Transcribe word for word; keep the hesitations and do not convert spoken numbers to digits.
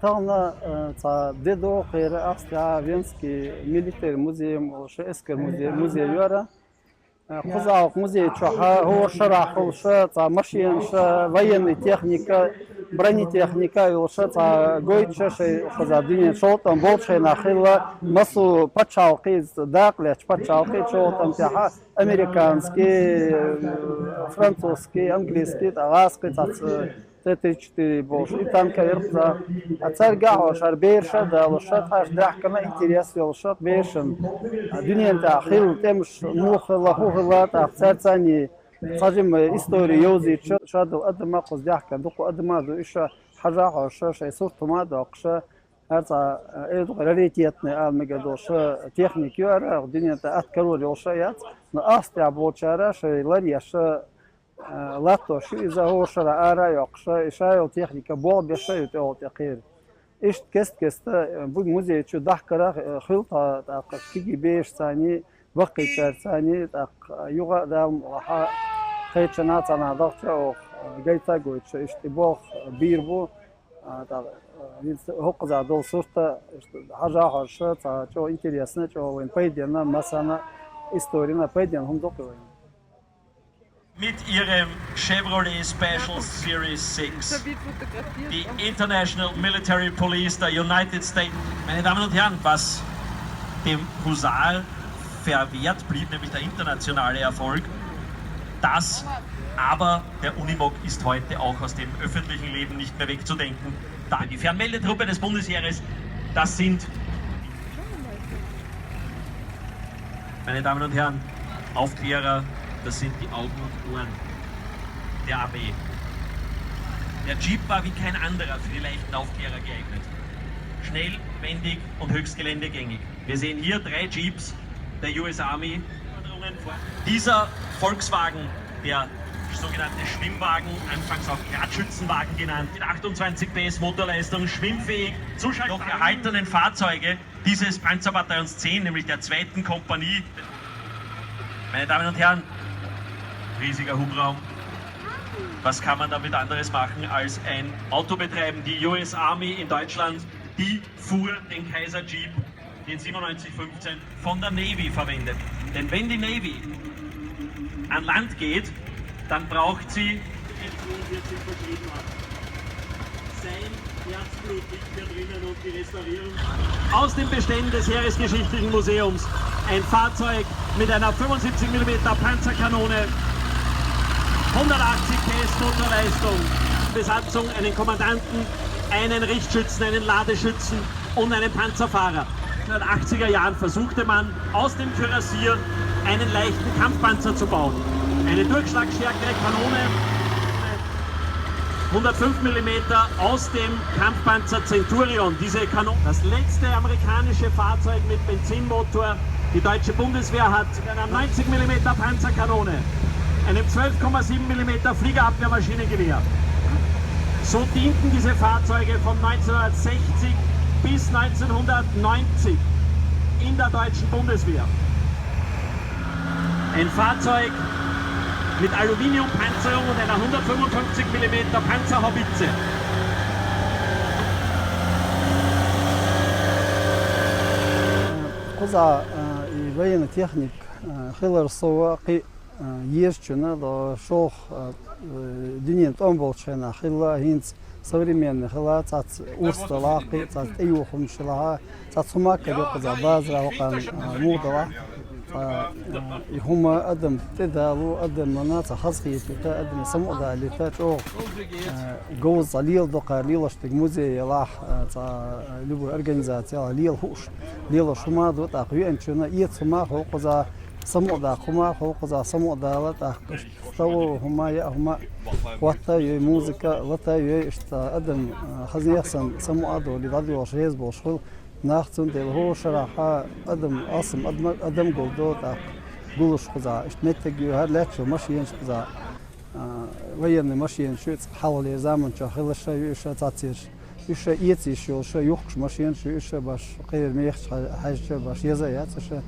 Тахан, э, цхьа де ду кхера Австрияхь Венский милитари музей йолуш, эскар музей, музей яра. Э, кхузахь музей чохь хӀора шарахь хуьлуш цхьа машенаш, военный техника, бронетехника йолуш цхьа гойтуш шайн кхузахь дуьненан шовтӀам болчу хенахь хилла, массо пачхьалкхе, дакъа лаьцначу пачхьалкхе шовтӀам тӀехь, американский, французский, английский, тӀаккха гӀазкхий цхьацца Т тридцать четыре бохуш, и танка верхза. А цаьрга а хьожуш, хӀара бераш а далош, тхаьш даьхкина интерес йолуш, берашна дуьнен тӀехь хилла тӀемаш муха хилла, хӀун хилла, тӀаккха цаьрца цхьа жима истори йовзуьйтуш, шадолу адам а кхуза даьхкина, дукха адам а ду, уьш хьажа а хьожуш, шайн сурт хӀума а доккхуш, хӀара цхьа, э, дукха раритетный ала мегар долуш техника ю хӀара, дуьнен тӀехь атта карор йолуш а яц, но Австрияхь болчара шайн лар еш, а, латтош ю иза хӀора шарахь ара а йоккхуш, и ша йолу техника болх беш а ю тӀехула тӀе кхера. Иштта кест-кеста, а, бу музей чу дахкара, а, хуьлу тхо тӀаккха кегий берашца а, баккхийчаьрца а, тӀаккха юха а Дала мукъ лахь кхечанхьа цхьанхьа дахча а оха, а, гайта а гойтуш, иштта и болх бийр бу, а, тӀаккха, а, хӀинца хӀокхузахь долу сурт а, иштта хьажа а хьожуш, цхьа чӀогӀа интересна, чӀогӀа вайн пайденна, массарна, историна пайденна хӀума ду-кх вайн. Mit ihrem Chevrolet Special Series six, die International Military Police der United States. Meine Damen und Herren, was dem Husar verwehrt blieb, nämlich der internationale Erfolg, das aber der Unimog ist heute auch aus dem öffentlichen Leben nicht mehr wegzudenken. Da die Fernmeldetruppe des Bundesheeres, das sind, meine Damen und Herren, Aufklärer, das sind die Augen und Ohren der Armee. Der Jeep war wie kein anderer für die leichten Aufklärer geeignet. Schnell, wendig und höchst geländegängig. Wir sehen hier drei Jeeps der U S Army. Dieser Volkswagen, der sogenannte Schwimmwagen, anfangs auch Gradschützenwagen genannt, mit achtundzwanzig P S Motorleistung, schwimmfähig, Zuschaltung noch erhaltenen Fahrzeuge dieses Panzerbataillons zehn, nämlich der zweiten Kompanie. Meine Damen und Herren, riesiger Hubraum. Was kann man damit anderes machen, als ein Auto betreiben? Die U S Army in Deutschland, die fuhr den Kaiser Jeep, den siebenundneunzig fünfzehn, von der Navy verwendet. Denn wenn die Navy an Land geht, dann braucht sie sein Herzblut liegt hier drinnen und die Restaurierung. Aus den Beständen des Heeresgeschichtlichen Museums ein Fahrzeug mit einer fünfundsiebzig Millimeter Panzerkanone, hundertachtzig P S Motorleistung, Besatzung, einen Kommandanten, einen Richtschützen, einen Ladeschützen und einen Panzerfahrer. In den achtziger Jahren versuchte man, aus dem Kürassier einen leichten Kampfpanzer zu bauen. Eine durchschlagsstärkere Kanone, hundertfünf Millimeter, aus dem Kampfpanzer Centurion. Diese Kanone, das letzte amerikanische Fahrzeug mit Benzinmotor. Die deutsche Bundeswehr hat mit einer neunzig Millimeter Panzerkanone, einem zwölf Komma sieben Millimeter Fliegerabwehrmaschinengewehr. So dienten diese Fahrzeuge von neunzehnhundertsechzig bis neunzehnhundertneunzig in der deutschen Bundeswehr. Ein Fahrzeug mit Aluminiumpanzerung und einer hundertfünfundfünfzig Millimeter Panzerhaubitze. Кхуза, а, и военный техник, а, хилар сова кхи, а, езачунна, до шох, а, э, дуьненан тӀом болчу хенахь хилла, хӀинца современный хила, цац урс далахь, кхи, цац тӀеюхамаш хилахь, цац хӀума каро кхуза базара хӀокхарна, а, муха далахь. Цхьа, а, и хӀума адам тӀедало, адамна цхьа хазахетийта, адам самукъадалийта, чӀогӀа, а, говза цхьа лела доккхара лелаш дерг музей елахь, а, цхьа, а, любой организация елахь, лела хууш, лелаш хӀума ду, тӀаккха веанчунна эца хӀума хьо кхуза, самукъадаккха хӀума хьо кхуза, самукъадала, тӀаккха СТО хӀума, яа хӀума хӀотта а йой, музыка лата а йой, иштта адам, а, хазанех санна самукъа а долий, дӀадоьлхуш реза болуш хуьлу нах, цундела хӀора шарахь адам, алсам адам, адам гулдо, тӀаккха гулуш кхуза. Иштта меттиг ю, хӀара лаьтташ йолу машенаш кхуза, а, военный машенаш ю, цкъа хьалхалера заманчохь хиларш а ю, уьш а цацъерш. Уьш а эца йиш йолуш, юхкуш машенаш ю, уьш а баш кхеран мехаш хьа-, хьаьжча баш еза а яц уьш а.